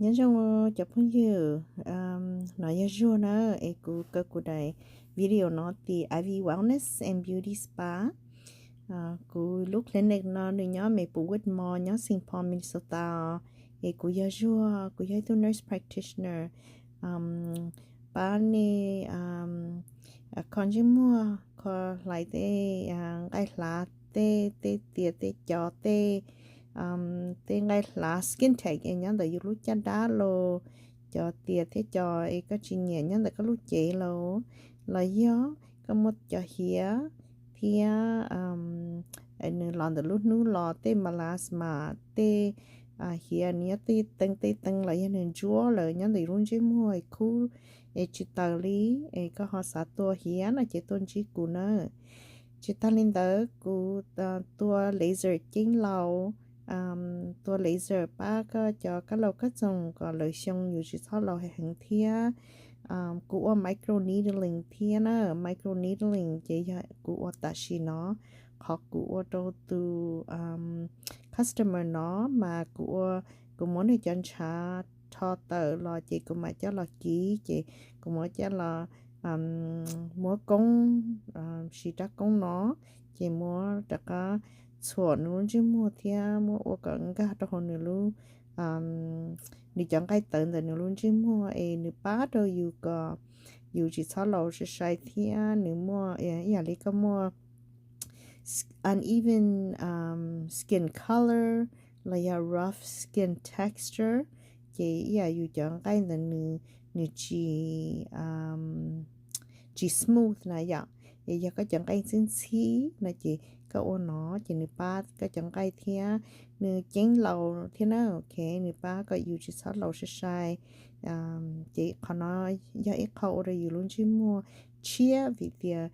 Nyob zoo cov phooj ywg, no yog Zuag na, es kuv kaw kuv daim video no tim Ivy Wellness and Beauty Spa. Kuv lub clinic no nws nyob Maplewood Mall, nyob Saint Paul, Minnesota. Es kuv yog Zuag, kuv yog ib tug nurse practitioner pab nej kho ntsej muag, kho hlais tej nqaij hlav, tej tej tias tej co, tej tej nqaij hlav skin tech es nyob ntawm yus lub caj dab los, cov tias thiab co es koj tsis nyiam nyob ntawm koj lub cev los, los yog koj muaj cov hiav thiab nws los ntawm lub hnub los, tej melasma, tej hiav nws nyob tej teev tej teev los yog nws ntsuab lawm nyob ntawm yus lub ntsej muag khub es tsis taws li, es koj ho xav tua hiav no ces tuaj ntsib kuv na. Tsis tag li ntawd kuv tua laser ceeb laus, tua laser pab koj cov kab laus kab txoos kom lawv xyoo yus tsis txhob laus heev thiab. Kuv ua microneedling thiab na, microneedling ces yog kuv ua tam sim no, qhov kuv ua rau tus customer no mas kuv ua, kuv muab nws cov ntshav rho tawm los ces kuv mam coj los kiv, ces kuv muab coj los muab koob, siv rab koob no, ces muab rov qab txhuam nws lub ntsej muag thiab muab ua kom nkag rau hauv nws lub, nws cov nqaij tawv ntawm nws lub ntsej muag es nws pab rau yus kom yus tsis txhob laus sai sai thiab nws muaj ib yam li koj muaj uneven skin color los yog rough skin texture, ces ib yam yus cov nqaij ntawd nws, nws tsis, tsis smooth na yom. Es yog koj cov nqaij ntxhib ntxhib no ces koj ua no ces nws pab koj cov nqaij thiab nws ceeb laus thiab na, ok, nws pab kom yus tsis txhob laus sai sai. Ces qhov no yog ib qho ua rau yus lub ntsej muag tshiab vim tias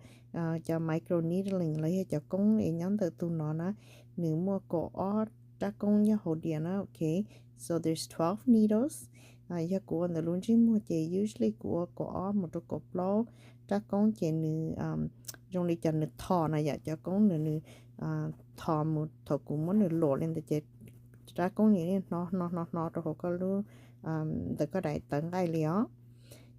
cov microneedling los yog cov koob es nyob ntawm tus no na, nws muaj kaum ob rab koob nyob hauv diam na, ok. So there's twelve needles. Yog kuv ua ntawm lub ntsej muag ces usually kuv ua kaum ob mus rau kaum plaub rab koob ces nws zoo li cov nws thom na yom, cov koob nws, nws thom mus thaum kuv muab nws luam li ntawd ces rab koob nws yeej hno hno hno hno rau hauv koj lub, ntawm koj daim tawv nqaij li os.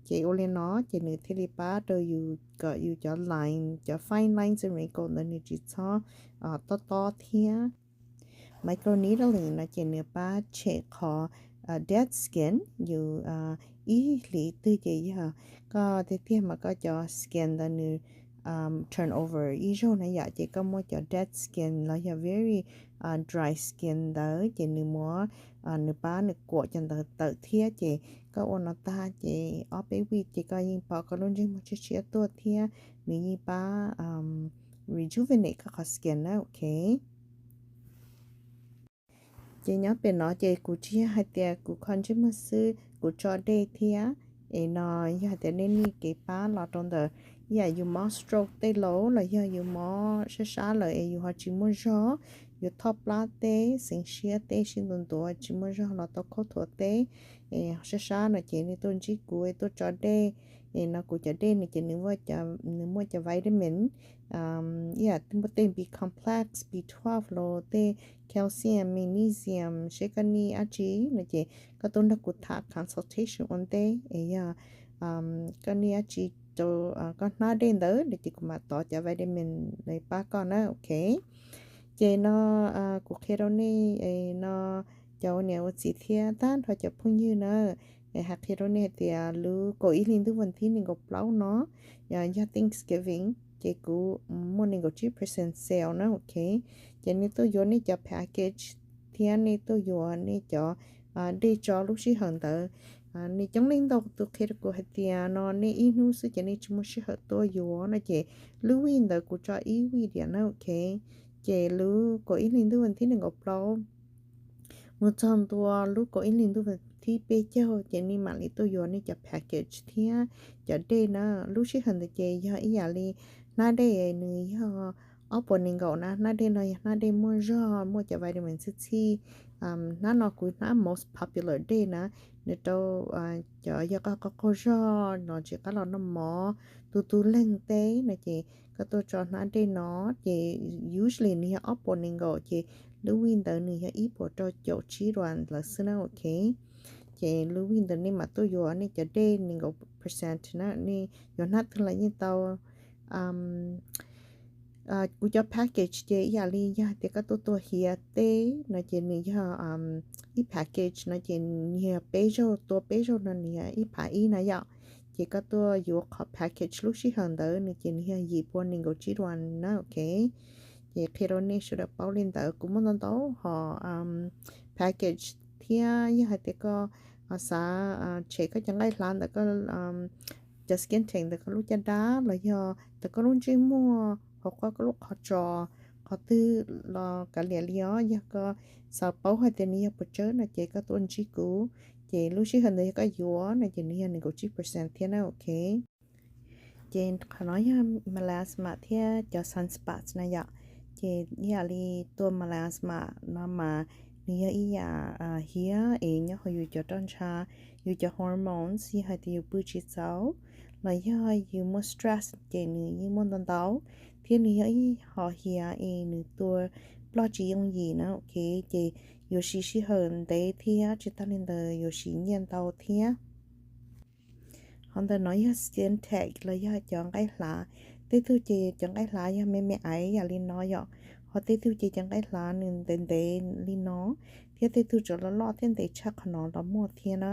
Ces ua li no ces nws thiaj li pab rau yus kom yus cov line, cov fine lines and wrinkles ntawd nws tsis txhob tob tob thiab. Microneedling no ces nws pab tshem qhov dead skin, yus ib hlis twg ces yog koj tiag tiag mas koj cov skin ntawd nws turnover ib zaug na yom, ces koj muaj cov dead skin los yog very dry skin ntawd ces nws muab, nws pab nws kuam cov ntawd tawm thiab. Ces koj ua no tag ces ob peb week ces koj yeej pom koj lub ntsej muag tshiab tshiab tuaj thiab nws yeej pab rejuvenate koj qhov skin na, ok. Ces nyob pem no ces kuv tsis yog hais tias kuv kho ntsej muag xwb, kuv tso dej thiab. Es no yog hais tias nej nyiam kev pab los rau ntawm ib yam yus mob stroke tej laus los yog yus mob sab sab lawm es yus ho tsis muaj zog, yus thoj plab teb, xeev siab teb, sib ntuav ntuav tsis muaj zog los tau khaub thuas teb, es sab sab no ces nej tuaj ntsib kuv es tuaj tso dej. Es no kuv cov dej no ces nws muaj cov vitamin, ib yam muaj tej B complex, B twelve los tej calcium, magnesium, seb koj nyiam dab tsi no ces koj tuaj nrog kuv tham consultation ua ntej es yog koj nyiam dab tsi rau koj hnab dej ntawd no ces kuv mam tov cov vitamin los pab koj na, ok. Ces no kuv qhia rau nej no cov ua niam ua txiv thiab tag nrho cov phooj ywg na, hais qhia rau nej hais tias lub kaum ib hli ntuj vas thib nees nkaum plaub no yog Thanksgiving ces kuv muaj nees nkaum tsib percent sale na, ok. Ces nej tuaj yuav nej cov package thiab nej tuaj yuav nej cov dej tso lub sij hawm ntawd. Nej coob leej ntau tus qhia rau kuv hais tias no nej ib hnub xwb ces nej tsis muaj sij hawm tuaj yuav no ces lub week ntawd kuv tso ib week diam na, ok. Ces lub kaum ib hli ntuj vas thib nees nkaum plaub mus txog ntua lub kaum ib hli ntuj vas thib peb caug ces nej mam li tuaj yuav nej cov package thiab cov dej na. Lub sij hawm ntawd ces yog ib yam li hnab dej nws yog ob puas nees nkaum na, hnab dej no yog hnab dej muaj zog muaj cov vitamin txhij txhij. Hnab no kuv hnab most popular dej na, nws rau cov yog qaug qaug zog los tsis qab los noj mov, tu tu leeg teb no ces koj tuaj tso hnab dej no ces usually nws yog ob puas nees nkaum ces lub week ntawd nws yog ib puas rau caum tsib dollars lawm xwb na, ok. ces lub week ntawd nej mam tuaj yuav nej cov dej nees nkaum percent na, nej yuav hnab twg los yeej tau. Kuv cov package ces ib yam li yog hais tias koj tuaj tua hiav teb no ces nws yog ib package no ces nws yog peb zaug, tua peb zaug no nws yog ib phav ib na yom. Ces koj tuaj yuav qhov package lub sij hawm ntawd nws ces nws yog yim pua nees nkaum tsib duas na, ok. Ces qhia rau nej sawv daws paub li ntawd, kuv muaj ntau ntau hom package thiab yog hais tias koj xav tshem koj cov nqaij hlav ntawm koj cov skin tag ntawm koj lub caj dab los yog ntawm koj lub ntsej muag, hauv koj lub qhov tsos, qhov twg los kav liam li os, yog koj xav paub hais tias nws yog puas tsawg no ces koj tuaj ntsib kuv. Ces lub sij hawm ntawd yog koj yuav no ces nws yog nees nkaum tsib percent thiab na, ok. Ces qhov no yog melasma thiab cov sunspots na yom. Ces ib yam li tua melasma no mas nws yog ib yam hiav es nyob hauv yus cov roj ntsha, yus cov hormones, yog hais tias yus pw tsis txaus los yog yus muaj stress ces nws yeej muaj ntau ntau. Thiab nws yog ib hom hiav es nws tua ploj tsis yooj yim na, ok. Ces yuav siv sij hawm ntev thiab tsis tag li ntawd yuav siv nyiaj ntau thiab. Qhov ntawm no yog skin tag los yog cov nqaij hlav. Tej tug ces cov nqaij hlav yog me me aiv yam li no yom, ho tej tug ces cov nqaij hlav nws ntev ntev li no, thiab tej tug tseem loj loj thiab ntev tshaj qhov no los muaj thiab na.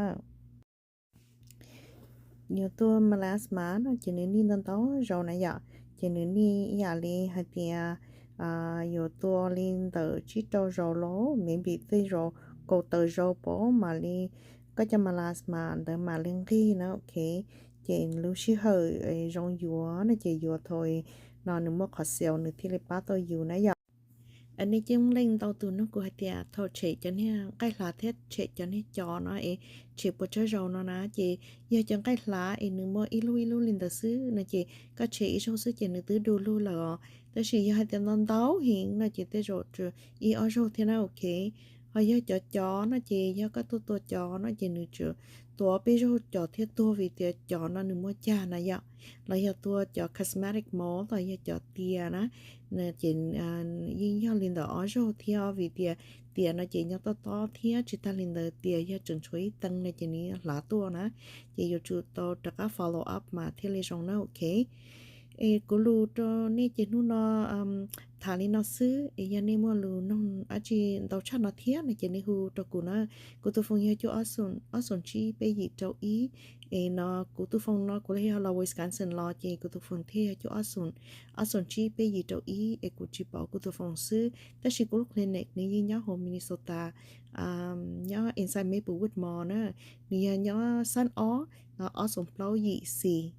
Yuav tua melasma no ces nws nij ntau ntau zaus na yom. Ces nws nij ib yam li hais tias yuav tua li ntawm tsib rau zaus los maybe tej zaus kaum tawm zaus pab mam li koj cov melasma ntawd mam li nqig na, ok. Ces lub sij hawm zoo yuav no ces yuav thaum no nws muaj qhov xaus nws thiaj li pab tau yus na yom. Nej coob leej ntau tus nug kuv hais tias thaum tshem cov niag nqaij hlav thiab tshem cov niag cov no es tshem puas tsawg zaus no na, ces yog cov nqaij hlav es nws muaj ib lub ib lub li ntawd xwb no ces koj tshem ib zaug xwb ces nws twb du lug lawm os. Tab sis yog hais tias ntau ntau heev no ces tej zaum ib ob zaug thiab na, ok. Ho yog cov cov no ces yog koj tuaj tua cov no ces nws tsuas tua ob peb zaug cov thiaj tuag vim tias cov no nws muaj cag na yom. Los yog tua cov cosmetic mousse los yog cov tias na, ces yeej yog li ntawm ob zaug thiab vim tias tias no ces nyob tob tob thiab tsis tag li ntawd tias yog tseem tshuav ib tee no ces nws hlav tuaj na. Ces yuav tsum tau rov qab follow up mas thiaj li zoo na, ok. Es kuv lus rau nej ces hnub no tham li no xwb, es yog nej muaj lus nug dab tsi ntau tshaj no thiab no ces nej hu rau kuv na. Kuv tus foos yog cuaj ob xoom tsib peb yim rau ib. Es no kuv tus foos no kuv los yog los Wisconsin los ces kuv tus foos thiaj yog cuaj ob xoom tsib peb yim rau ib, es kuv tsis pauv kuv tus foos xwb. Tab sis kuv lub clinic nws yeej nyob hauv Minnesota, nyob inside Maplewood Mall na. Nws yog nyob xab ob, ob xoom plaub yim xis.